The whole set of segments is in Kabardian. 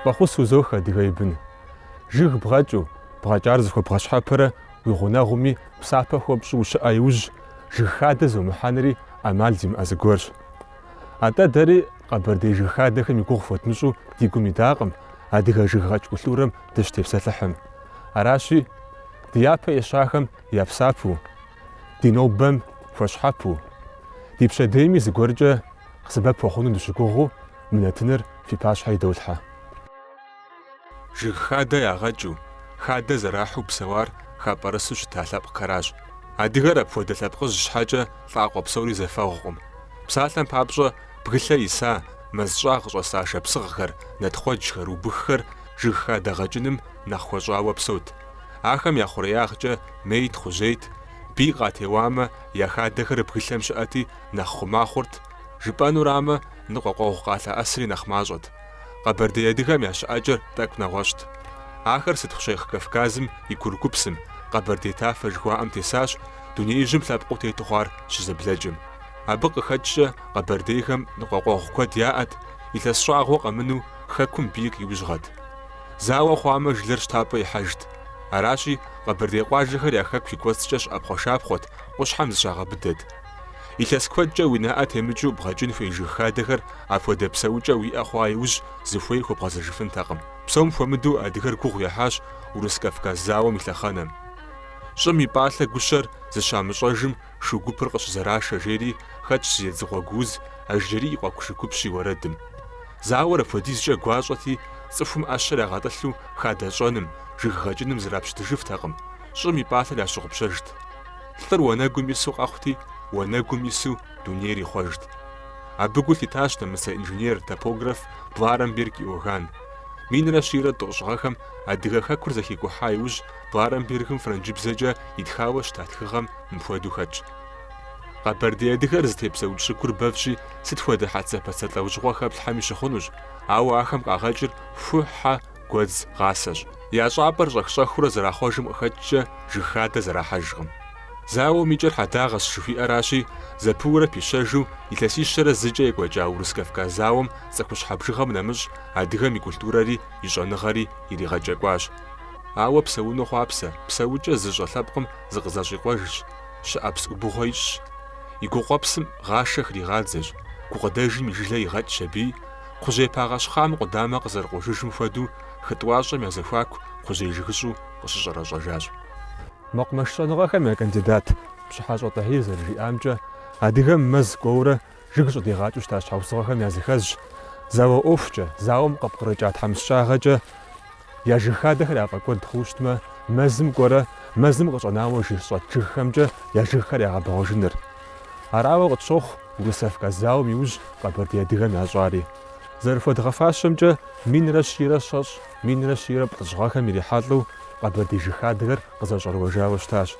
Фӏэхъус узох, адыгэ и бын. Жыг бгъэкӏыу, бгъэкӏар зыхуэбгъэщхьэпэрэ уи гъунэгъуми псапэ хуэпщӏу ущыӏэ иужь, жыг хадэ зомыхьэнри ӏэмал зимыӏэ зыгуэрщ. Атӏэ дэри къэбэрдей жыг хадэхэм и гугъу хуэдмыщӏу ди гум идакъым, адыгэ жыггъэкӏ культурэм дыщытепсэлъыхьым. Аращи, ди япэ ищахэм я псапэу, ди нобэм хуэщхьэпэу, ди пщэдейми зыгуэркӏэ сэбэп хуэхъуну дыщыгугъыу мы нэтыныр фи пащхьэ идолъхьэ. Жыг хадэ ягъэкӏыу, хадэ зэрахьэу псэуар хапӏэрысу щыта лъэпкъхэращ. Адыгэр апхуэдэ лъэпкъыжь щхьэкӏэ лӏакъуэ псори зэфэгъукъым. Псалъэм папщӏэ, бгылъэ иса, мэз щӏагъ щӏэса шапсыгъхэр, натхъуэджхэр, убыххэр жыг хадэ гъэкӏыным нэхъ хуэщӏауэ псэут. Ахэм я хъуреягъкӏэ мейт, кхъужьейт, бий къатеуамэ, я хадэхэр бгылъэм щыӏэти, нэхъ хъума хъурт, жыпӏэнурамэ, ныкъуэкъуэгъу къалъэӏэсри нэхъ мащӏэт. Къэбэрдей адыгэм я щыӏэкӏэр тӏэкӏу нэгъуэщӏт. Ахэр Сытхъущейхъ Кавказым и курыкупсым, Къэбэрдей тафэ жыхуаӏэм тесащ, дунеижьым лъэпкъыу тету хъуар щызэблэкӏым. Абы къыхэкӏкӏэ къэбэрдейхэм ныкъуэкъуэгъу куэд яӏэт, илъэс щӏагъуэ къэмыну хэкум бий къиужьгъэт. Зауэ хъуамэ, жылэр щтапӏэ ихьэжт. Аращи, къэбэрдей къуажэхэр я хэку и кӏуэцӏкӏэ щыӏэпхъуэшапхъуэт, къущхьэм зыщагъэбыдэт. Илъэс куэдкӏэ уи нэӏэ темыкӏыу бгъэкӏын хуей жыг хадэхэр апхуэдэ псэукӏэ уиӏэ хъуа иужь зыхуей хуэбгъэзэжыфынтэкъым. Псом хуэмыдэу адыгэр гугъу ехьащ Урыс-Кавказ зауэм и лъэхъэнэм. Щӏым и пӏалъэ гущэр зыщамыщӏэжым шу гупыр къыщызэрашэ жери хэтщ зы едзыгъуэ гууз Ажджэрий и къуэ Кушыкупщ и уэрэдым. Зауэр апхуэдизкӏэ гуащӏэти, цӏыхум ӏэщэр ягъэтӏылъу хадэ щӏэным, жыг гъэкӏыным зрапщытыжыфтэкъым, щӏым и пӏалъэр ящыгъупщэжт. Лӏыр уанэгум ису къэхъути, уанэгум ису дунейр ихъуэжт. Абы гу лъитащ нэмыцэ инженер, топограф Бларамберг Иоганн. Минрэ щийрэ тӏощӏ гъэхэм адыгэ хэкур зэхикӏухьа иужь Бларамбергым франджыбзэкӏэ итхауэ щыта тхыгъэм мыпхуэдэу хэтщ. Къэбэрдей адыгэр зытепсэукӏ щӏыгур бэвщи, сыт хуэдэ хьэцэпэцэ лӏэужьыгъуэ хэплъхьэми щыхъунущ, ауэ ахэм къагъэкӏыр ху, хьэ, гуэдз, гъасэщ. Я щӏапӏэр щӏэх-щӏэхыурэ зэрахъуэжым къыхэкӏкӏэ жыг хадэ зэрахьэжкъым. Зауэм и кӏэр хьэдагъэщ жыхуиӏэращи, зэпыурэ пищэжу илъэсищэрэ зыкӏэ екӏуэкӏа Урыс-Кавказ зауэм цӏыхущхьэ бжыгъэм нэмыщӏ адыгэм и культурэри и щӏэныгъэри иригъэкӏэкӏуащ. Ауэ псэуну хъуапсэ, псэукӏэ зыщӏэ лъэпкъым зыкъызэщӏикъуэжщ, щыӏэпс ӏубыгъуэ ищӏщ. И гукъуэпсым гъашэ хригъадзэщ, гукъыдэжым и жылэ игъэкӏщ аби, кхъужьей пагъэщхъам къудамэ къызэрыкъуэжыжым хуэдэу хы тӏуащӏэм я зэхуаку кхъужьей жыгыщӏу къыщыщӏэрэщӏэжащ. Мэкъумэш щӏэныгъэхэм я кандидат Пщыхьэщӏэ Тӏэхьир зэрыжиӏамкӏэ, адыгэм мэз кӏуэурэ жыг щӏыдигъакӏыу щыта щхьэусыгъуэхэм языхэзщ зауэ ӏуэхукӏэ, зауэм къыпкърыкӏа тхьэмыщкӏагъэкӏэ я жыг хадэхэр яфӏэкӏуэд хъууэ щытмэ, мэзым кӏуэрэ мэзым къыщӏэнауэ жыг щӏэт жыгхэмкӏэ я жыгхэр ягъэбэгъуэжыныр. Арауэ къытщохъу Урыс-Кавказ зауэм иужь къэбэрдей адыгэм ящӏари. Зэрыхуэдгъэфащэмкӏэ, минрэ щийрэ щэщӏ, минрэ щийрэ плӏыщӏ гъэхэм ирихьэлӏэу къэбэрдей жыг хадэхэр къызэщӏэрыуэжауэ щытащ.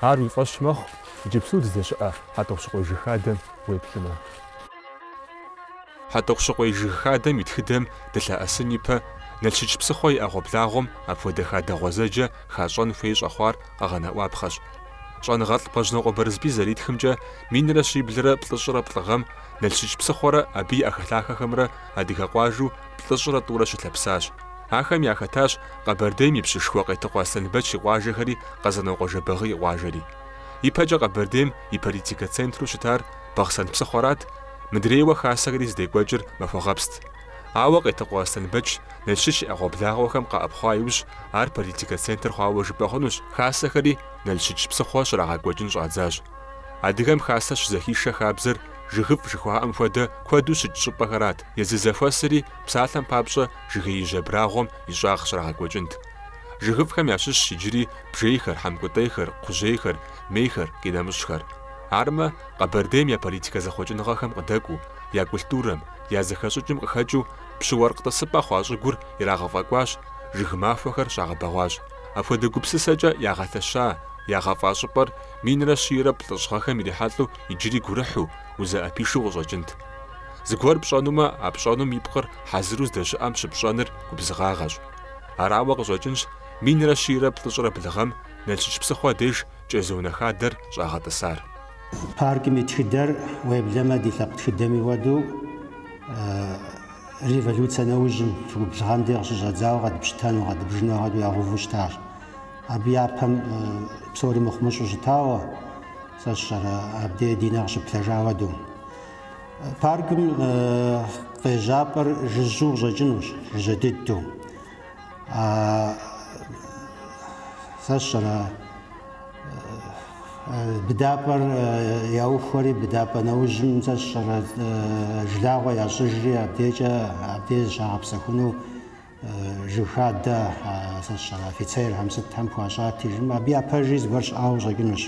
Ар уи фӏэщ мэхъу иджыпсту дыздэщыӏэ Хьэтӏохъущыкъуей жыг хадэм уеплъымэ. Хьэтӏохъущыкъуей жыг хадэм и тхыдэм дылъэӏэсын ипэ, Налщыч псыхъуэ и ӏэгъуэблагъуэм апхуэдэ хадэ гъуэзэджэ хащӏэн хуей щӏэхъуар къэгъэнэӏуапхъэщ. Щӏэныгъэлӏ Бэжьнокъуэ Барэсбий зэритхымкӏэ, минрэ щиблрэ плӏыщӏрэ плӏы гъэм Налщыч псыхъуэрэ абы и ӏэхэлъахэхэмрэ адыгэ къуажэу плӏыщӏрэ тӏурэ щылъэпсащ. Ахэм яхэтащ Къэбэрдейм и пщышхуэ Къетыкъуэ Аслъэнбэч и къуажэхэри Къэзанокъуэ Жэбагъы и къуажэри. Ипэкӏэ Къэбэрдейм и политикэ центру щытар Бахъсэн псыхъуэрат, мыдрейуэ хасэхэри зыдекӏуэкӏыр Махуэгъэпст. Ауэ Къетыкъуэ Аслъэнбэч Налщыч и ӏэгъуэблагъуэхэм къэӏэпхъуа иужь ар политикэ центр хъуауэ жыпӏэ хъунущ, хасэхэри Налщыч псыхъуэ щрагъэкӏуэкӏын щӏадзащ. Адыгэм хасэ щызэхишэ хабзэр жыгыфӏ жыхуаӏэм хуэдэ куэду щыкӏ щӏыпӏэхэрат, езы зэхуэсри, псалъэм папщӏэ, жыгеижь абрагъуэм и щӏагъ щрагъэкӏуэкӏынт. Жыгыфӏхэм ящыщщ иджыри бжейхэр, хьэмкӏутӏейхэр, кхъужьейхэр, мейхэр, къинэмыщӏхэр. Армэ, Къэбэрдейм я политикэ зэхъуэкӏыныгъэхэм къыдэкӏуэу, я культурэм, я зэхэщӏыкӏым къыхэкӏыу пщы-уэркъ тӏысыпӏэ хъуа щӏыгур ирагъэфӏэкӏуащ, жыг махуэхэр щагъэбэгъуащ. Апхуэдэ гупсысэкӏэ ягъэлъэща, ягъэфӏа щӏыпӏэр минрэ щийрэ плӏыщӏ гъэхэм ирихьэлӏэу иджыри гурыхьу, узэӏэпишэу къыщӏэкӏынт. Зыгуэр пщӏэнумэ, а пщӏэнум и пкъыр хьэзыру здэщыӏэм щыпщӏэныр губзыгъагъэщ. Арауэ къыщӏэкӏынщ минрэ щийрэ плӏыщӏрэ блы гъэм Налщыч псыхъуэ деж кӏэзонэ хадэр щӏагъэтӏысар. Паркым и тхыдэр, уеблэмэ ди лъэпкъ тхыдэми хуэдэу. Революцэ нэужьым пщыкӏубл гъэм де къыщыщӏэдзауэ къэдпщытэну, къэдбжыну апхуэдэу ягъэуву щытащ. Абы япэм псори мыхъумыщӏэу щытауэ, сэ сщӏэрэ, абдей ди нэ къыщыплъэжа хуэдэу. Паркым къежьапӏэр жыжьэу къыщӏэкӏынущ, жыжьэ дыдэу. Сэ сщӏэрэ, быдапӏэр яухуэри, быдапӏэ нэужьым сэ сщӏэрэ жылагъуэ ящӏыжри, абдейкӏэ абдей зыщагъэпсэхуну жыг хадэ сэ сщӏэрэ офицерхэм сытхэм хуащӏати, жымыӏэ, абы япэжи зыгуэр щыӏауэ къыщӏэкӏынущ.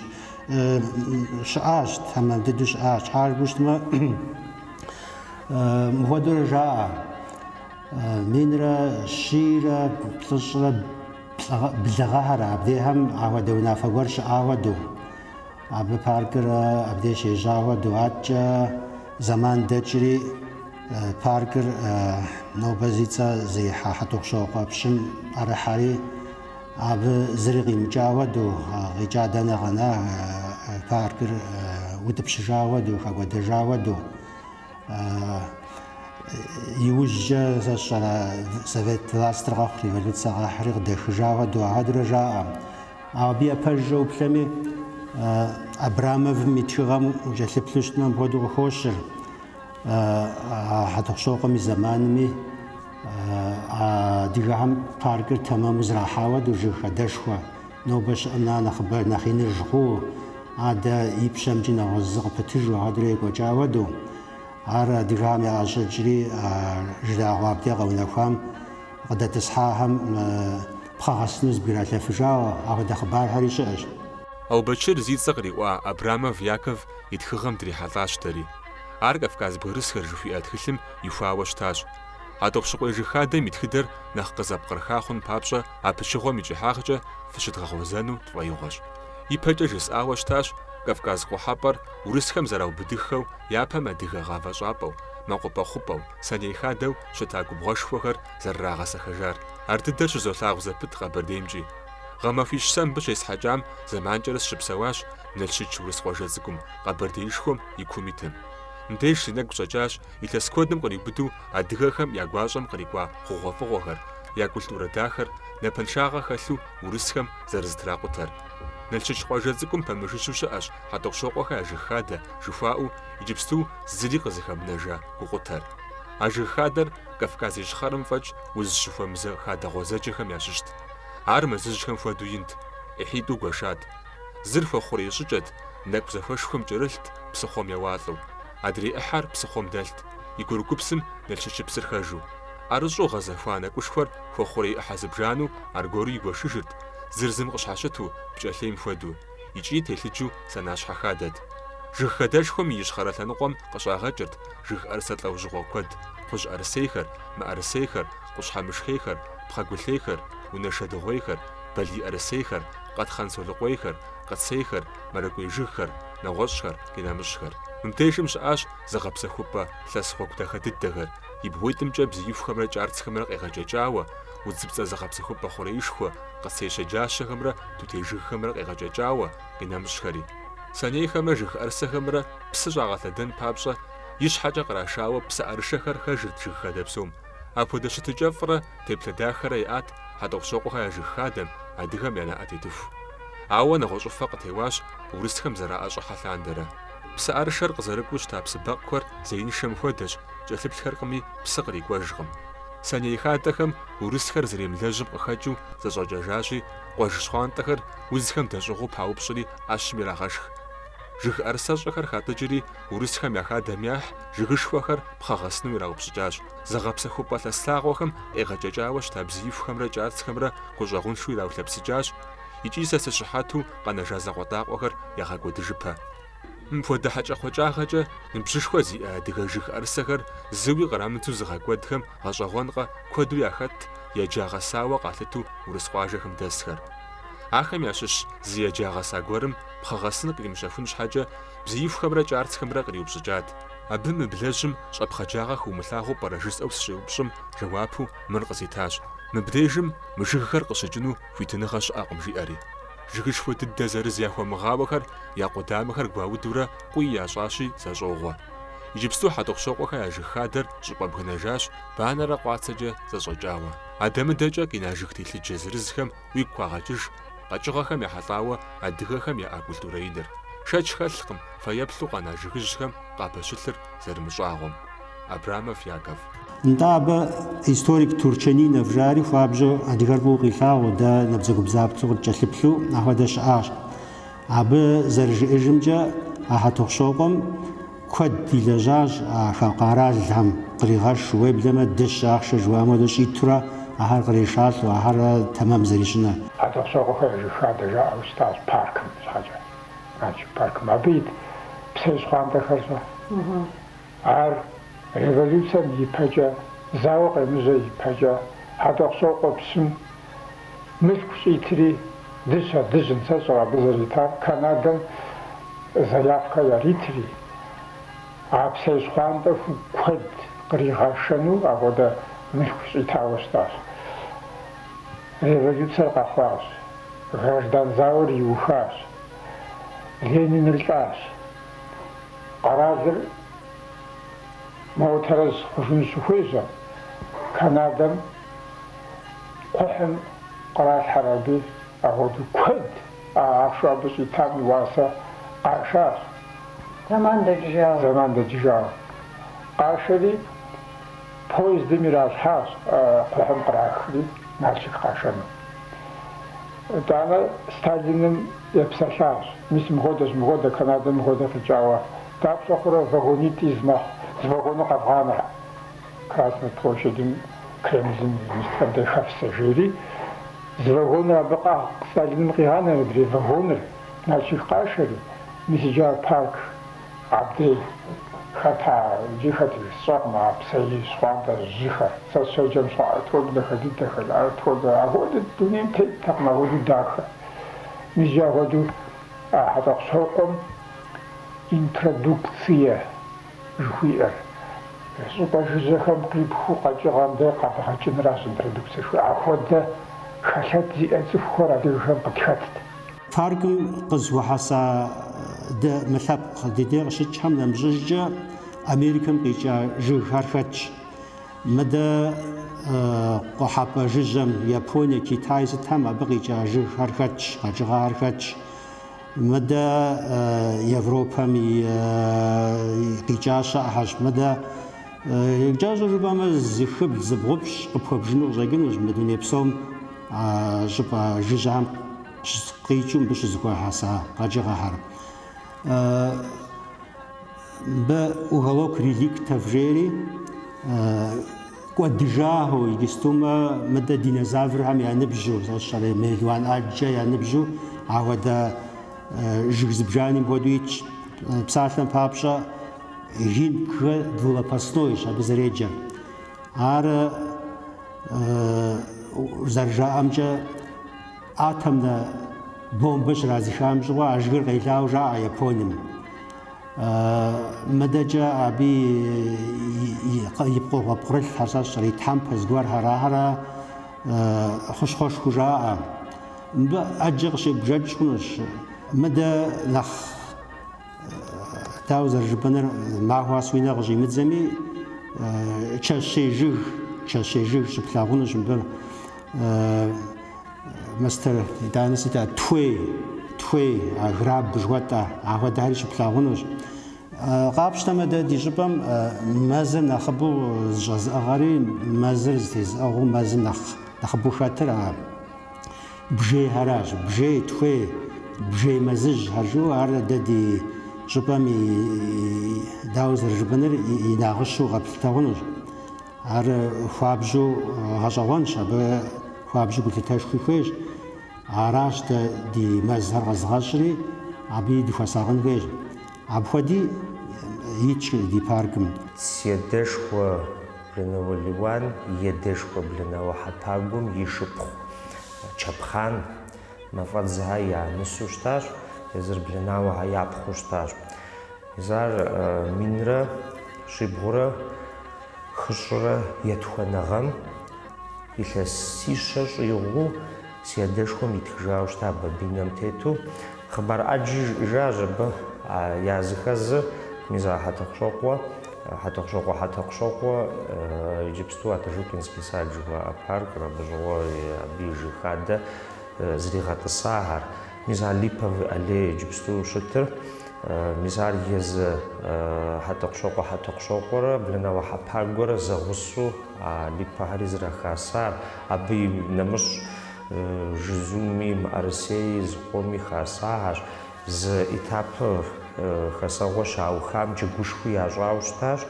Щыӏащ, тэмэм дыдэу щыӏащ. Щхьа жыпӏэу щытмэ, мыхуэдэурэ жаӏэ, минрэ щийрэ плӏыщӏрэ блы гъэхэр абдейхэм апхуэдэ унафэ гуэр щыӏа хуэдэу. Абы паркыр абдей щежьа хуэдэу. Аткӏэ зэман дэкӏри паркыр нобэ зи цӏэ зехьэ Хьэтӏохъущокъуэ пщым ӏэрыхьэри, абы зыри къимыкӏа хуэдэу, къикӏа дэнэ къэна, паркыр утӏыпщыжа хуэдэу, хэкӏуэдэжа хуэдэу. Иужькӏэ, сэ сщӏэрэ, совет властыр къэхъу, революцэ къахьри къыдэхыжа хуэдэу, апхуэдэурэ жаӏэ. Ауэ абы япэжкӏэ уплъэми, Абрамовым и тхыгъэм укӏэлъыплъу щытмэ, мыпхуэдэу къыхощыр. Хьэтӏохъущокъуэм и зэманми адыгэхэм паркыр тэмэму зрахьа хуэдэу, жыг хадэшхуэ нобэ щыӏэм нэ нэхъыбэ, нэхъ иныж хъуу, адэ ипщэмкӏи нэгъуэщӏ зы къыпытыжу, апхуэдэурэ екӏуэкӏа хуэдэу. Ар адыгэхэм яӏэщӏэкӏри жылагъуэ абдей къэунэхуам къыдэтӏысхьахэм пхъэ гъэсыну зыбгралъэфыжауэ, апхуэдэ хъыбархэри щыӏэщ. Аубэчыр зи цӏэ къриӏуа Абрамов Яков и тхыгъэм дрихьэлӏащ дэри. Ар Кавказ бгырысхэр жыхуиӏэ тхылъым ихуауэ щытащ. Хьэтӏохъущыкъуей жыг хадэм и тхыдэр нэхъ къызэпкърыха хъун папщӏэ а пычыгъуэм и кӏыхьагъкӏэ фыщыдгъэгъуэзэну тфӏэигъуэщ. Ипэкӏэ жысӏауэ щытащ Кавказ Къухьэпӏэр урысхэм зэраубыдыххэу япэм адыгэ гъавэ щӏапӏэу, мэкъупӏэ хъупӏэу, сэней хадэу щыта губгъуэшхуэхэр зэрырагъэсэхэжар. Ар дыдэр щызолъагъу зэпыт Къэбэрдеймкӏи. Гъэмахуищ сэ мыбы щесхьэкӏам зэманкӏэрэ сыщыпсэуащ Налщыч урыс къуажэ цӏыкӏум, Къэбэрдеишхуэм и кум итым. Мыбдеж си нэгу щӏэкӏащ илъэс куэдым къриубыдэу адыгэхэм я гуащӏэм кърикӏуа хъугъуэфӏыгъуэхэр, я культурэ дахэр напэншагъэ хэлъу урысхэм зэрызэтракъутэр. Налщыч къуажэ цӏыкӏум пэмыжыжьэу щыӏэщ Хьэтӏохъущокъуэхэ я жыг хадэ жыхуаӏэу иджыпсту зыри къызыхэмынэжа гукъутэр. А жыг хадэр Кавказ Ищхъэрэм фӏэкӏ узыщыхуэмызэ хадэ гъуэзэджэхэм ящыщт. Ар мэзыжьхэм хуэдэу инт, ӏыхьитӏу гуэшат. Зыр хуэхъурей щӏыкӏэт, нэкӏу захуэшхуэм кӏэрылът псыхъуэм еуалӏэу. Адрей ӏыхьэр псыхъуэм дэлът, и курыкупсым Налщычыпсыр хэжу. ӏэрыщӏу гъэзэхуа нэкӏушхуэр хуэхъурей ӏыхьэ зыбжанэу аргуэру игуэшыжырт, зыр зым къыщхьэщыту, пкӏэлъейм хуэдэу, икӏи телъыджэу сэнащхьэ хадэт. Жыг хадэшхуэм и ищхъэрэ лъэныкъуэм къыщагъэкӏырт жыг ӏэрысэ лӏэужьыгъуэ куэд, кхъужьӏэрысейхэр, мыӏэрысейхэр, къущхьэмышхейхэр, пхъэгулъейхэр, унэ шэдыгъуейхэр, балийӏэрысейхэр, къэтхъэн солыкъуейхэр, къыцейхэр, мэракӏуей жыгхэр, нэгъуэщӏхэр, къинэмыщӏхэр. Мыбдежым щыӏащ зыгъэпсэхупӏэ лъэс гъуэгу дахэ дыдэхэр, и бгъуитӏымкӏэ бзиихухэмрэ кӏарцхэмрэ къегъэкӏэкӏауэ, удзыпцӏэ зыгъэпсэхупӏэ хъуреишхуэ, къыцей щэджащэхэмрэ тутей жыгхэмрэ къегъэкӏэкӏауэ, къинэмыщӏхэри. Сэнейхэмрэ жыг ӏэрысэхэмрэ псы щӏагъэлъэдэн папщӏэ ищхьэкӏэ кърашауэ псы ӏэрышэхэр хэжырт жыг хадэ псом. Апхуэдэ щытыкӏэфӏрэ теплъэ дахэрэ иӏат Хьэтӏохъущокъуэхэ я жыг хадэм, адыгэм я нэӏэ тетыху. Ауэ нэгъуэщӏыфэ къытеуащ урысхэм зэраӏэщӏыхьэ лъандэрэ. Псы ӏэрышэр къызэрыкӏуэу щыта псыбэкъухэр зеиншэм хуэдэщ, кӏэлъыплъхэркъыми, псы кърикӏуэжкъым. Сэней хадэхэм урысхэр зэремылэжьым къыхэкӏыу зэщӏэкӏэжащи, къуэж щхъуантӏэхэр удзхэм дэщӏыгъуу паупщӏри ӏэщым ирагъэшх. Жыг ӏэрысэщӏэхэр хатӏыкӏри, урысхэм я хадэм яхь, жыгышхуэхэр пхъэ гъэсыну ираупщӏыкӏащ. Зыгъэпсэхупӏэ лъэс лъагъуэхэм къегъэкӏэкӏауэ щыта бзиихухэмрэ кӏарцхэмрэ гущӏэгъуншэу ираулъэпсыкӏащ икӏи сэ сыщыхьэту къэнэжа закъуэтӏакъуэхэр ягъэкӏуэдыжыпэ. Мыпхуэдэ хьэкӏэкхъуэкӏагъэкӏэ ныбжьышхуэ зиӏэ адыгэ жыг ӏэрысэхэр зыуи кърамыдзу зыгъэкӏуэдхэм гъэщӏэгъуэнкъэ куэду яхэтт еджа-гъэсауэ къалъыту урыс къуажэхэм дэсхэр. Ахэм ящыщ зы еджа-гъэса гуэрым пхъэ гъэсын къримыщэхун щхьэкӏэ бзиихухэмрэ кӏарцхэмрэ къриупщӏыкӏат. Абы мы блэжьым щӏэпхъаджагъэ хыумылъагъуэу пӏэрэ жысӏэу сыщеупщӏым, жэуапу мыр къызитащ, Мыбдежым мы жыгхэр къыщыкӏыну хуитыныгъэ щыӏэкъым, жиӏэри. Жыгышхуэ дыдэ зырыз яхуэмыгъауэхэр я къудамэхэр гуаудурэ къуий ящӏащи, зэщӏогъуэ. Иджыпсту Хьэтӏохъущокъуэхэ я жыг хадэр щӏыпӏэ бгынэжащ, банэрэ къуацэкӏэ зэщӏэкӏауэ. Адэ-мыдэкӏэ къина жыг телъыджэ зырызхэм уигу къагъэкӏыж къэкӏыгъэхэм ехьэлӏауэ адыгэхэм яӏа культурэ иныр. Шэч хэлъкъым фэеплъу къэна жыгыжьхэм къапэщылъыр зэрымыщӏагъуэм. Абрамов Яков. Нтӏэ, абы историк Турчанинов жари хуабжьу адыгэр фӏыуэ къилъагъуу, дэ набдзэгубдзаплъэу къыткӏэлъыплъу апхуэдэ щыӏащ. Абы зэрыжиӏэжымкӏэ, а Хьэтӏохъущокъуэм куэд илэжьащ а хамэ къэралхэм къригъэшу, уеблэмэ дыщэ ахъшэ жыхуаӏэм хуэдэу щӏитурэ ахэр кърешалӏэу, ахэр тэмэм зэрищӏыныр. Хьэтӏохъущокъуэхэ я жыг хадэ жаӏэу щытащ паркым щхьэкӏэ, Налшык паркым. Абы ит псей щхъуантӏэхэр-щэ? Ар революцэм и пэкӏэ, зауэ къемыжьэ и пэкӏэ, Хьэтӏохъущокъуэ пщым мылъку щӏитри, дыщэ, дыжьын сэ сщӏэрэ абы зэритар, Канадэм заявкэ яритри, а псей щхъуантӏэ куэд къригъэшэну апхуэдэ мылъку щӏитауэ щытащ. Революцэр къэхъуащ, граждан зауэр иухащ, Лениныр лӏащ. Къэралыр моуэ тэрэз хъужын щыхуежьэм, Канадэм кхъухьым къралъхьэр аби, апхуэдэу куэд а ахъшэу абы щӏитам и уасэ къашащ. Зэман дэкӏыжауэ. Зэман дэкӏыжауэ. Къашэри, поездым иралъхьащ, кхъухьым кърахри, Налшык къашэну. Итӏанэ Сталиным епсэлъащ, Мис мыхуэдэщ, мыхуэдэ, Канадэм мыхуэдэ къикӏауэ. Дапщэ хъурэ вагонитӏ из мэхъу, зы вагоныр къэвгъанэ Красной площадым Кремлым и мистхэм дей хэфсэ, жери. Зы вагоныр абы Сталиным къигъанэ, мыдрей вагоныр Налшык къашэри, мис иджы а парк Абдей хэта, иджы хэтыж сщӏэкъым а псей щхъуантӏэ жьыхэр. Сэ сыщеджэм щыгъуэ апхуэдэу дахэ дыдэхэр, апхуэдэ, апхуэдэ дунейм теттэкъым, апхуэдэу дахэ. Мис иджы апхуэдэу а Хьэтӏохъущокъуэм интродукция жыхуиӏэр, щӏыпӏэ жыжьэхэм къипхыу къэкӏыгъэм дэ къэбгъэкӏынращ интродукция жыхуиӏэр. Апхуэдэ хэлъэт зиӏэ цӏыхухэр адыгэхэм къытхэтт. Паркым къызыхуэхьэса дэ мы лъэпкъ ди дей къыщыкӏхэм нэмыщӏыжкӏэ Америкэм къикӏа жыгхэр хэтщ. Мыдэ къухьэпӏэ жыжьэм, Япония, Китай сытхэм абы къикӏа жыгхэр хэтщ, къэкӏыгъэхэр хэтщ. Мыдэ Европэм къикӏа щыӏэхэщ. Мыдэ кӏэщӏу жыпӏэмэ, зыхыбл, зыбгъупщӏ къыпхуэбжыну къыщӏэкӏынущ мы дуней псом а щӏыпӏэ жыжьэхэм къикӏыу мыбы щызэхуахьэса къэкӏыгъэхэр. Мыбы уголок реликтов жери кӏуэдыжахэу, иджыстумэ мыдэ динозаврхэм я ныбжьу, сэ сщӏэрэ, мелуан ӏэджэ я ныбжьу, ахуэдэ жыг зыбжаним хуэдэу итщ. Псалъэм папщӏэ, гинкгэ двулопастнойщ абы зэреджэр. Ар зэрыжаӏэмкӏэ, атомнэ бомбэ щрадзыхам щыгъуэ а жыгыр къелауэ жаӏэ Японием. Мыдэкӏэ абы и пкъыгъуэ пкърылъхэр, сэ сщӏэрэ, и тхьэмпэ зыгуэрхэр, ахэр хущхъуэшхуэу жаӏэ. Мыбы ӏэджэ къыщеббжэкӏ хъунущ. Мыдэ нэхъ дауэ зэрыжыпӏэныр, махуэ къэс уи нэ къыщӏимыдзэми, чэщей жыг, чэщей жыг щыплъагъунущ мыбы. Мастэр, итӏанэ сыт а тхуей, тхуей, а граб жыхуэтӏэ, ахуэдэхэри щыплъагъунущ. Къапщтэмэ, дэ ди щӏыпӏэм мэзыр нэхъыбэу зыщӏэзыӏыгъэри, мэзыр зытезыӏыгъэу мэзым нэхъ нэхъыбэу хэтыр а бжейхэращ. Бжей, тхуей, бжей мэзыжьхэр жыӏэу ар дэ ди щӏыпӏэм и, дауэ зэрыжыпӏэныр, и нагъыщэу къэплъытэ хъунущ. Ар хуабжьу гъэщӏэгъуэнщ, абы хуабжьу гулъытэшхуи хуейщ. Аращ дэ ди мэзхэр къэзыгъэщӏри, абыи дыхуэсакъын хуейщ. Апхуэди итщ ди паркым. Си адэшхуэ Бланауэ Лиуан и адэшхуэ Бланауэ Хьэпагуэм и шыпхъу Чапхъан Мафӏэдзхэ я нысэу щытащ, езыр Бланауэхэ япхъуу щытащ. Мис ар минрэ щибгъурэ хыщӏрэ етхуанэ гъэм илъэсищэ щӏигъуу си адэшхуэм итхыжауэ щыта бобинэм тету. Хъыбар ӏэджи жиӏэжащ абы языхэзыр. Мис а Хьэтӏохъущокъуэ, Хьэтӏохъущокъуэ Хьэтӏохъущокъуэ иджыпсту Атажукинский сад жыхуаӏэ паркыр, абы щыгъуэ абы и жыг хадэ зригъэтӏысахэр. Мис а Липовый аллее иджыпсту щытыр, мис ар езы Хьэтӏохъущокъуэ Хьэтӏохъущокъуэрэ Бланауэ Хьэпагуэрэ зэгъусэу а липэхэри зэрахасар, абы и нэмыщӏ жызуми, мыӏэрысеи зыкъоми хасахэщ. Зы этап хэсэгъуэ щаухам джэгушхуи ящӏауэ щытащ.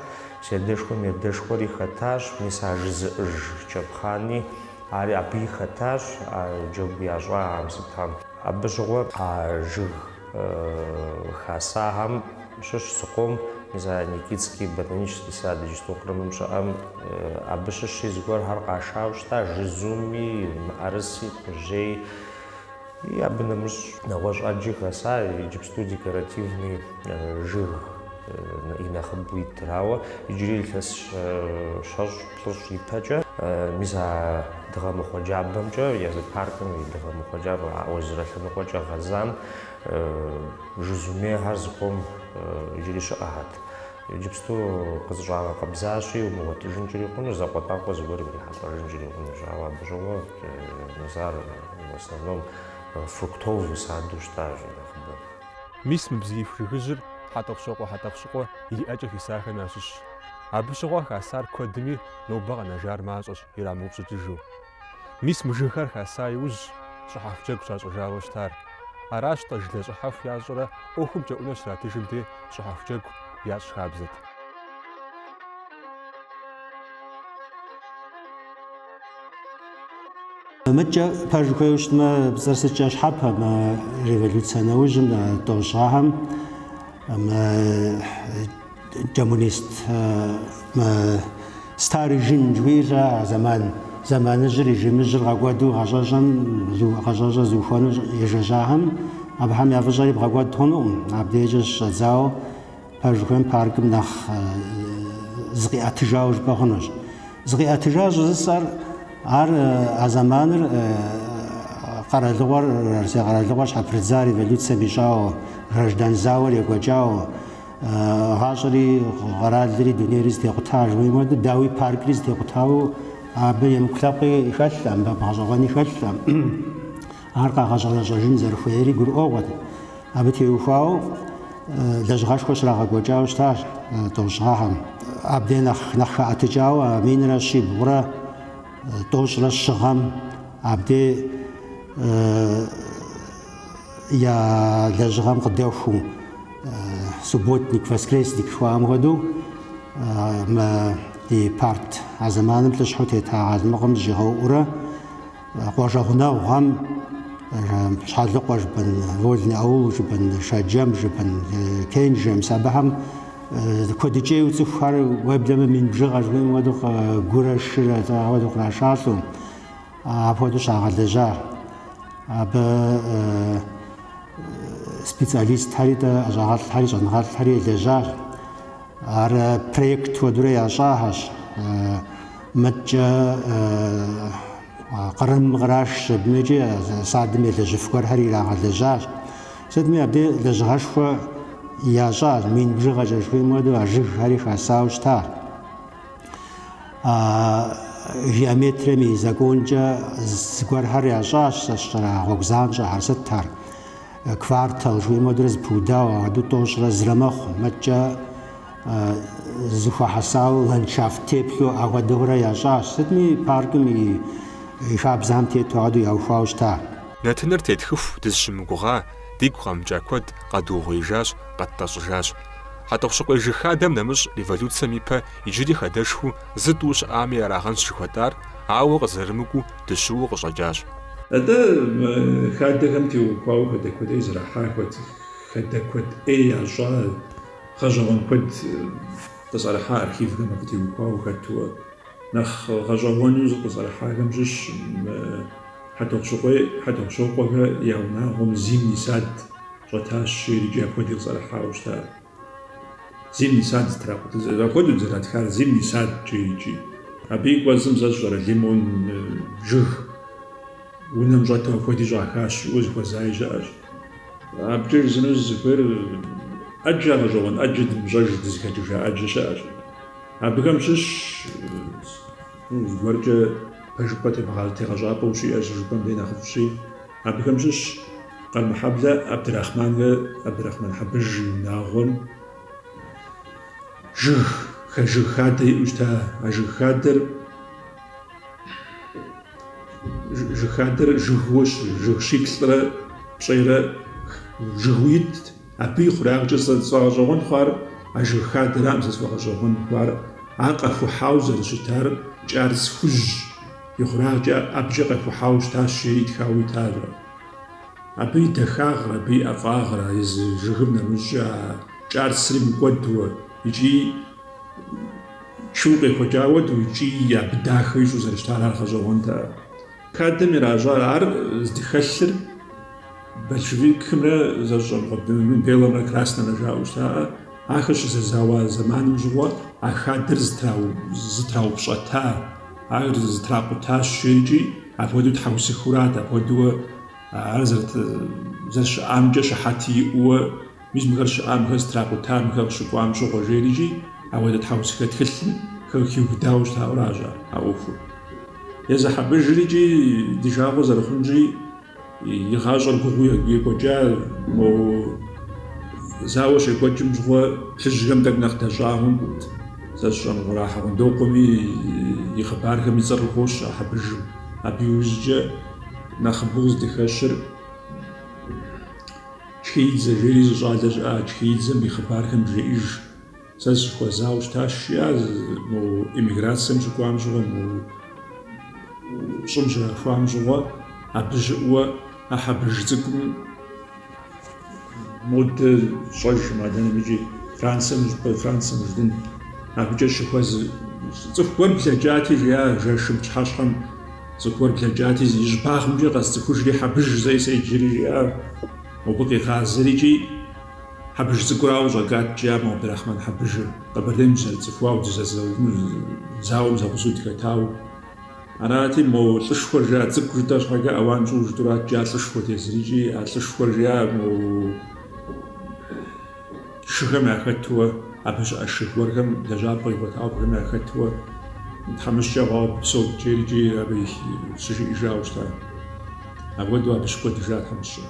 Си адэшхуэм и адэшхуэри хэтащ, мис а жызыӏыж Чэпхъани ари абыи хэтащ, а джэгу ящӏахэм сытхэм. Абы щыгъуэ а жыг хасахэм щыщ зыкъом, мис а Никитский ботанический сад иджыпсту Кърымым щыӏэм, абы щыщи зыгуэрхэр къашауэ щыта, жызуми, мыӏэрыси, кхъужьей. И абы нэмыщӏ нэгъуэщӏ ӏэджи хаса, иджыпсту декоративный жыг и нэхъыбэу итыр. Ауэ иджыри илъэс щэщӏ, плӏыщӏ ипэкӏэ, мис а дыгъэмыхъуэ джабэмкӏэ, езы паркым и дыгъэмыхъуэ джабэ, а озерэ лъэныкъуэкӏэ гъэзам жызумейхэр зыкъом иджыри щыӏэхэт. Иджыпсту къызэщӏагъэкъэбзащи, умыгъуэтыжынкӏэри хъунущ, закъуэтӏакъуэ зыгуэр урихьэлӏэжынкӏэри хъунущ. Ауэ абы щыгъуэ мис ар в основном фруктовый саду щытащ и нэхъыбэм. Мис мы бзииху жыгыжьыр Хьэтӏохъущокъуэ Хьэтӏэхъущыкъуэ и ӏэкӏэ хисахэм ящыщщ. Абы щыгъуэ хасар куэдми, нобэ къэнэжар мащӏэщ, ирамыупщӏыкӏыжу. Мис мы жыгхэр хаса иужь, щӏыхьэху джэгу щащӏыжауэ щытар. Аращ-тӏэ жылэ щӏыхьэху ящӏрэ ӏуэхум кӏэӏунэ щратыжым де щӏыхьэху джэгу ящӏ хабзэт. Мыткӏэ пэж ухуейуэ щытмэ, пцӏыр сыткӏэ щхьэпэ, мы революцэ нэужьым, тӏощӏ гъэхэм, мы коммунист мы старый режим жыхуиӏэр а зэман, зэманыжьыр, режимыжьыр гъэкӏуэду гъащӏэщӏэм, гъащӏэщӏэ зыухуэну ежэжьахэм, абыхэм я фӏыщӏэри бгъэкӏуэд хъунукъым. Абдежкӏэ щыщӏэдзауэ пэж ухуейм паркым нэхъ зыкъиӏэтыжауэ жыпӏэ хъунущ. Зыкъиӏэтыжа щӏызысӏэр ар а зэманыр къэралыгъуэр, Урысей къэралыгъуэр щхьэпрыдза революцэм ищӏауэ, граждан зауэр екӏуэкӏауэ, Гъащӏэри, къэралри, дунейри зэтекъута жыхуиӏэм хуэдэу, дауи паркри зэтекъутауэ абы емыкӏу лъэпкъи хэлъкъым, бгъэщӏэгъуэни хэлъкъым. Ар къагъэщӏэрэщӏэжын зэрыхуейри гурыӏуэгъуэт. Абы теухуауэ лэжьыгъэшхуэ щрагъэкӏуэкӏауэ щытащ тӏощӏ гъэхэм. Абдей нэхъ нэхъ хэӏэтыкӏауэ минрэ щибгъурэ тӏощӏрэ щы гъэм абдей я лэжьыгъэм къыдэхуу субботник, воскресник жыхуаӏэм хуэдэу мы ди парт а зэманым лӏыщхьэу тета Къалмыкъым зыщӏигъэуӏуурэ къуажэ гъунэгъухэм Щхьэлыкъуэ жыпӏэн, Вольный Аул жыпӏэн, Шэджэм жыпӏэн, Кенжэ, мис абыхэм куэдыкӏейуэ цӏыхухэр уеблэмэ мин бжыгъэ жыхуиӏэм хуэдэу гурэ шырэ апхуэдэу кърашалӏэу апхуэдэу щагъэлэжьар. Абы специалистхэри, ӏэщӏагъэлӏхэри, щӏэныгъэлӏхэри елэжьащ. Ар проект хуэдэурэ ящӏахэщ. Мыткӏэ Кърымым кърашщ абыми икӏи садым елэжьыф гуэрхэр ирагъэлэжьащ. Сытми абдей лэжьыгъэшхуэ ящӏащ, мин бжыгъэкӏэ жыхуиӏэм хуэдэу а жыгхэри хасауэ щытащ. Геометрием и законкӏэ зыгуэрхэр ящӏащ, сэ сщӏэрэ, гъуэгу занщӏэхэр, сытхэр, квартал жыхуиӏэм хуэдэурэ зэпыудауэ, апхуэдэу тӏощӏрэ зырэ мэхъу. Мыткӏэ зэхуэхьэсауэ ландшафт теплъэу апхуэдэурэ ящӏащ. Сытми паркым и хабзэхэм тету апхуэдэу яухуауэ щыта. Нэтыныр тетхыху дызыщымыгугъа, дигу къэмыкӏа куэд къэдугъуеижащ, къэттӏэщӏыжащ. Хьэтӏохъущыкъуей жыг хадэм нэмыщӏ революцэм ипэ иджыри хадэшхуэу зы-тӏу щыӏами арагъэнщ жыхуэтӏар, ауэ къызэрымыкӏуу дыщыуэу къыщӏэкӏащ. Атӏэ, мы хадэхэм теухуауэ хадэ куэд ӏей зэрахьа, хадэ куэд ӏей ящӏа, гъэщӏэгъуэн куэд къысӏэрыхьа архивхэм абы теухуауэ хэтуэ. Нэхъ гъэщӏэгъуэну къысӏэрыхьахэм щыщ мы Хьэтӏохъущыкъуей, Хьэтӏохъущокъуэхэ я унагъуэм Зимний сад щӏэтащ жери икӏи апхуэди къысӏэрыхьауэ щыта. Зимний сад зытракъутэ, апхуэдэу зэратхар Зимний сад жери икӏи. Абы и кӏуэцӏым сэ сщӏэрэ лимон жыг унэм щӏэту апхуэди щӏахащ жиӏэу зыхуэзаи щыӏэщ. Абыкӏэ жысӏэну сызыхуейр. ӏэджэ гъэщӏэгъуэн, ӏэджэ дымыщӏэж дызыхэкӏыжа ӏэджэ щыӏэщ. Абыхэм щыщ зыгуэркӏэ пэжыпӏэ тегъэщӏапӏэ ущиӏэ щыжыпӏэм дей нэхъыфӏщи, абыхэм щыщ Къармэхьэблэ Абдырэхъманрэ Абдырэхъман Хьэбыж и унагъуэм жыг, жыг хадэ иӏэу щыта. А жыг хадэр жыг хадэр жыгыуэ жыг щиплӏрэ пщӏейрэ жыгыу итт. Абы и хъуреягъкӏэ сфӏэгъэщӏэгъуэн хъуар а жыг хадэраӏым, сэ сфӏэгъэщӏэгъуэн хъуар ар къэхухьауэ зэрыщытар кӏарц хужь и хъуреягъкӏэ абыкӏэ къэхухьауэ щытащ, жери итхауэ итащ. Абы и дахагъыр, абы и ӏэфӏагъыр, а езы жыгым нэмыщӏкӏэ а кӏарцри мыкӏуэдуэ икӏи чыу къехуэкӏа хуэдэу икӏи абы дахэ ищӏу зэрыщытар ар гъэщӏэгъуэнтэӏэ. Хадэм иращӏар ар здыхэлъыр большевикхэмрэ зэщӏэмыгъуэ белэмрэ краснэмрэ жаӏэу щытаӏэ, ахэр щызэзауа зэманым щыгъуэ а хадэр зытраупщӏэта, ар зытракъутащ жери икӏи апхуэдэу тхьэусыхыурат, апхуэдэуэ ар зэрыщыӏамкӏэ щыхьэти иӏэуэ Мис мыхэр щыӏа, мыхэр зытракъута, мыхэр къыщыкӏуам щыгъуэ, жери икӏи апхуэдэ тхьэусыхэ тхылъым хиубыдауэ щытауэращ ар а ӏуэхур. Езы Хьэбыжыр икӏи ди жагъуэ зэрыхъунщи, и гъащӏэр гугъуу екӏуэкӏа, мо зауэ щекӏуэкӏым щыгъуэ плъыжьхэм тӏэкӏу нэхъ дэщӏа хъунт. Сэ сщӏэмыгъуэра Хьэгъундокъуэми и хъыбархэм и цӏэр къыхощ а Хьэбыжым. Абы иужькӏэ нэхъыбэу къыздыхэщыр Чхеидзэ жери зы щӏалэ щыӏа, Чхеидзэм и хъыбархэм жеӏэж. Сэ сыхуэзауэ щытащ, жиӏа, мо эмиграцэм щыкӏуам щыгъуэ, мо щӏым щрахуам щыгъуэ, абы щыӏэуэ а Хьэбыж цӏыкӏум модэ сщӏэжкъым адэнэм икӏи Францием щӏыпӏэ, Францием жыдын, абыкӏэ щыхуэзэ цӏыху гуэр блэкӏати, жиӏа, жэшым пщыхьэщхьэм Цӏыху гуэр блэкӏати, и щӏыбагъымкӏэ къэсцӏыхужри Хьэбыж жызоӏэри седжэри жиӏа, мобы къигъазэри икӏи Хьэбыж цӏыкӏурауэ къыщӏэкӏат, жиӏа мо Абдырэхъман Хьэбыжыр. Къэбэрдейм дызэрыцӏыхуауэ, зауэм зэгъусэу дыхэтауэ. Арати, мо лӏышхуэр жиӏа, цӏыкӏу жытӏэ щхьэкӏэ ауан тщӏыу жытӏурат, жиӏа лӏышхуэт езыр икӏи а лӏышхуэр жиӏа мо Шыхэм яхэтуэ, абы щыӏэ шы гуэрхэм лэжьапӏэ игъуэтауэ абыхэм яхэтуэ, тхьэмыщкӏэ хъуауэ абы псэут жери икӏи абы щыжиӏэжауэ щыта. Апхуэдэу абы щыкӏуэдыжа тхьэмыщкӏэ.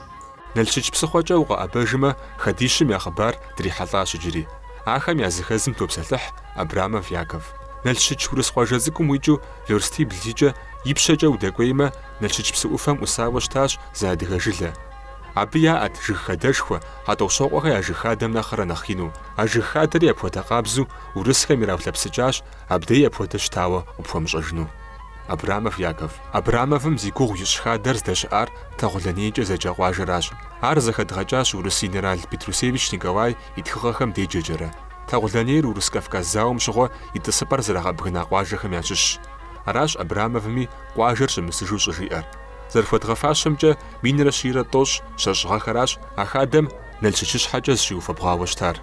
Налщыч псыхъуэкӏэ укъэӏэбэжмэ, хадищым я хъыбар дрихьэлӏащ иджыри. Ахэм языхэзым топсэлъыхь Абрамов Яков. Налщыч урыс къуажэ цӏыкӏум уикӏыу верстибл икӏэ ипщэкӏэ удэкӏуеймэ, Налщыч псы ӏуфэм ӏусауэ щытащ зы адыгэ жылэ. Абы яӏэт жыг хадэшхуэ, Хьэтӏохъущокъуэхэ я жыг хадэм нэхърэ нэхъ ину. А жыг хадэри апхуэдэ къабзэу урысхэм ираулъэпсыкӏащ, абдеи апхуэдэ щытауэ къыпхуэмыщӏэжыну. Абрамов Яков. Абрамовым зи гугъу ищӏ хадэр здэщыӏар Тэгъуланейкӏэ зэджэ къуажэращ. Ар зэхэдгъэкӏащ урыс инэрал Петрусевич Николай и тхыгъэхэм деджэкӏэрэ. Тэгъуланейр Урыс-Кавказ зауэм щыгъуэ и тӏысыпӏэр зрагъэбгына къуажэхэм ящыщщ. Аращ Абрамовыми къуажэр щымысыжу щӏыжиӏэр. Зэрыхуэдгъэфащэмкӏэ, минрэ щийрэ тӏощӏ щэщӏ гъэхэращ а хадэм Налщычыщхьэкӏэ зыщиуфэбгъуауэ щытар.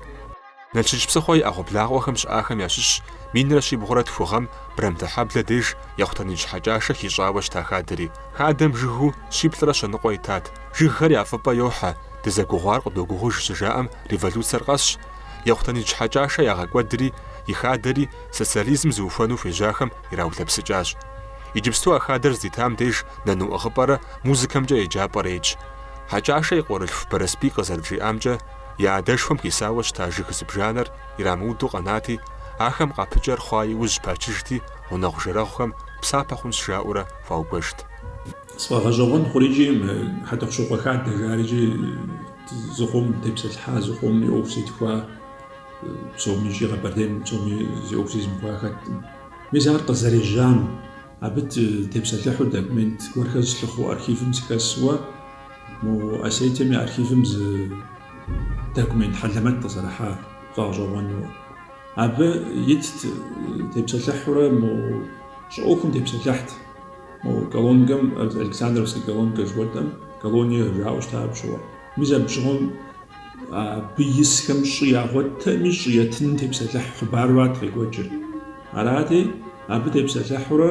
Налщыч псыхъуэ и ӏэгъуэблагъуэхэм щыӏахэм ящыщщ минрэ щибгъурэ тху гъэм Брамтэхьэблэ деж Ехъутэныдж Хьэкӏашэ хищӏауэ щыта хадэри. Хадэм жыгыу щиплӏрэ щэныкъуэ итат. Жыгхэр я фӏыпӏэ йохьэ, дызэгугъуар къыдогугъуж щыжаӏэм революцэр къэсщ, Ехъутэныдж Хьэкӏашэ ягъэкӏуэдри, и хадэри социализм зыухуэну хуежьахэм ираулъэпсыкӏащ. Иджыпсту а хадэр здитам деж нану ӏыгъыпӏэрэ музыкэмкӏэ еджапӏэрэ итщ. Хьэкӏашэ и къуэрылъху Барэсбий къызэрыджиӏамкӏэ, я адэшхуэм хисауэ щыта жыг зыбжанэр ирамыуду къэнати, ахэм къапыкӏэр хъуа иужь пачыжти, гъунэгъу-жэрэгъухэм псапэ хъунщ жаӏэурэ хуаугуэшт. Сфӏэгъэщӏэгъуэн хъури икӏи мы Хьэтӏохъущокъуэ хадэ жари икӏи зыкъом тепсэлъыхьа, зыкъом и ӏуэху зетхуа, псоми икӏи Къэбэрдейм псоми зи ӏуэху зезымыхуа хэткъым. Мис ар къызэрежьам, абы тепсэлъыхьу документ гуэрхэр слъыхъуу архивым сыхэсуэ, мо Осетием и архивым зы документ хьэлэмэт къызэрыхьа фӏэгъэщӏэгъуэну. Абы итт тепсэлъыхьурэ мо щӏы ӏуэхум тепсэлъыхьт. Мо колонкэм, Александровскэ колонкэ жыхуэтӏэм, колоние жаӏэу щыта абы щыгъуэ. Мис абы щыгъуэм Абы исхэм щӏы ягъуэттэкъыми, щӏы етыным тепсэлъыхь хъыбарурат къекӏуэкӏыр. Арати, абы тепсэлъыхьурэ,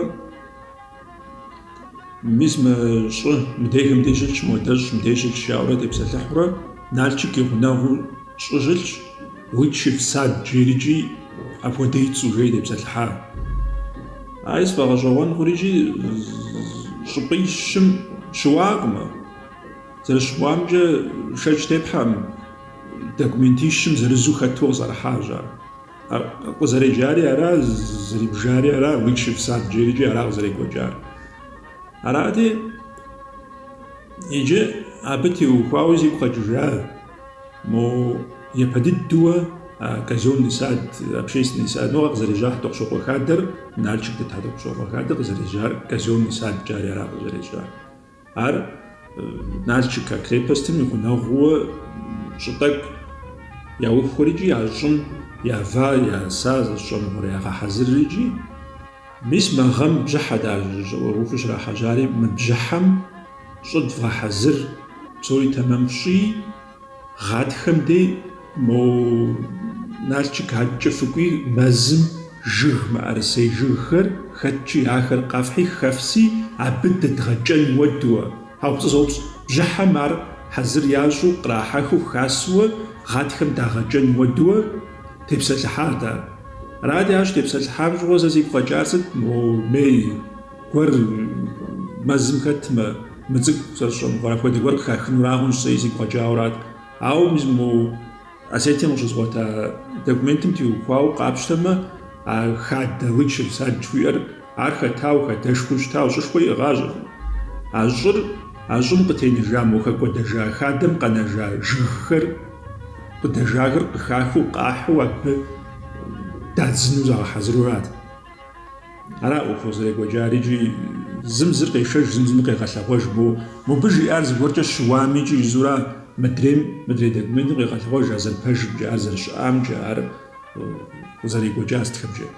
мис мы щӏы мыдейхэм дей щылъщ, модэщӏ мыдей щылъщ жаӏэурэ тепсэлъыхьурэ, Налчык и гъунэгъуу. щӏы щылъщ, Лычев сад жерикӏи апхуэдэ и цӏэу жери тепсэлъыхьа. Ари сфӏэгъэщӏэгъуэн хъурикӏи щӏыпӏищым щыуакъым. Зэрыщыуамкӏэ шэч тепхьэкъым, документищым зырызу хэту къызэрыхьащ ар. Къызэреджари ара, зэрибжари ара, Лычев сад жерикӏи ара къызэрекӏуэкӏар. Арати, иджы абы теухуауэ сигу къэкӏыжа мо япэ дыдэуэ а казенный сад, общественный сад, ну, къызэрежьа Хьэтӏохъущокъуэ хадэр, Налшык дэт Хьэтӏохъущокъуэ хадэр къызэрежьар казенный сад жари ара къызэрежьар. Ар Налшык а крепостым и гъунэгъууэ щӏы тӏэкӏу яухуэрикӏи а щӏым ява, яса зэщӏэмыгъуэр ягъэхьэзыррикӏи, мис мы гъэм бжьыхьэт ар ӏуэхур щрахьэжьари, мы бжьыхьэм щӏыр двгъэхьэзыр, псори тэмэм фщӏи, Гъатхэм дей мо Налшык адэкӏэ фыкӏуи мэзым жыг мыӏэрысей жыгхэр хэтчи ахэр къэфхьи хэфси абы дэдгъэкӏэн уэдуэ. Хьэуэ, пцӏы соупс, бжьыхьэм ар хьэзыр ящӏу кърахьэхыу хасуэ гъатхэм дагъэкӏэн уэдуэ тепсэлъыхьат ар. Арати, ар щытепсэлъыхьам щыгъуэ сэ сигу къэкӏар сыт, мо мей гуэр мэзым хэтмэ, мыцӏыкӏу сэ сщӏэ мыхъуар, апхуэдэ гуэр къыхахынура хъунщ, сэри сигу къэкӏауэрат. Ауэ мис мо Осетием къыщызгъуэта документым теухуауэ къапщтэмэ, а хадэ Лычев сад жыхуиӏэр, ар хэтауэ, хадэшхуэу щытауэ, щӏышхуэ иӏыгъащ. А щӏыр, а щӏым къытеныжа мо хэкӏуэдэжа хадэм къэнэжа жыгхэр, къыдэжахэр къыхахыу, къахьу абы дадзыну загъэхьэзырурат. Ара ӏуэхур зэрекӏуэкӏар икӏи зым зыр къешэж, зым зым къегъэлъэгъуэж. Мо, мобы жиӏар зыгуэркӏэ щыуами икӏи жызура, мыдрейм, мыдрей документым къегъэлъэгъуэж ар зэрыпэжымкӏэ, ар зэрыщыӏамкӏэ, ар къызэрекӏуэкӏа сытхэмкӏэ.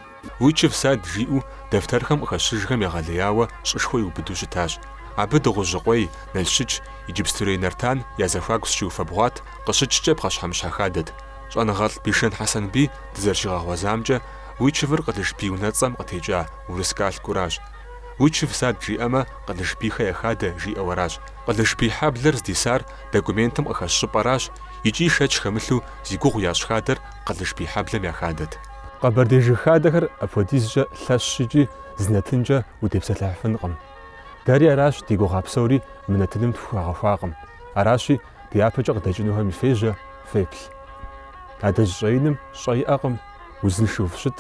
Лычев сад жиӏэу дэфтэрхэм къыхэщыжхэм егъэлеяуэ щӏышхуэ иубыду щытащ. Абы Дыгъужьыкъуей, Налщыч, иджыпстурей Нартан я зэхуаку зыщиуфэбгъуат, къыщыкӏкӏэ пхъэщхьэмыщхьэ хадэт. Щӏэныгъэлӏ Бишэн Хьэсэнбий дызэрыщигъэгъуэзамкӏэ, Лычевыр Къылышбий унэцӏэм къытекӏа урыс калькуращ. Лычев сад жиӏэмэ, Къылышбийхэ я хадэ жиӏэу аращ. Къылышбий хьэблэр здисар документым къыхэщ щӏыпӏэращ икӏи шэч хэмылъу зи гугъу ящӏ хадэр Къылышбий хьэблэм я хадэт. Къэбэрдей жыг хадэхэр апхуэдизкӏэ лъэщщ икӏи зы нэтынкӏэ утепсэлъыхьыфынкъым. Дэри аращ ди гугъа псори мы нэтыным тхухэгъэхуакъым. Аращи, дяпэкӏэ къыдэкӏынухэми фежьэ, феплъ. Адэжь щӏэиным щӏэ иӏэкъым, узыншэу фыщыт,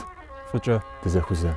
фӏыкӏэ дызэхузэ.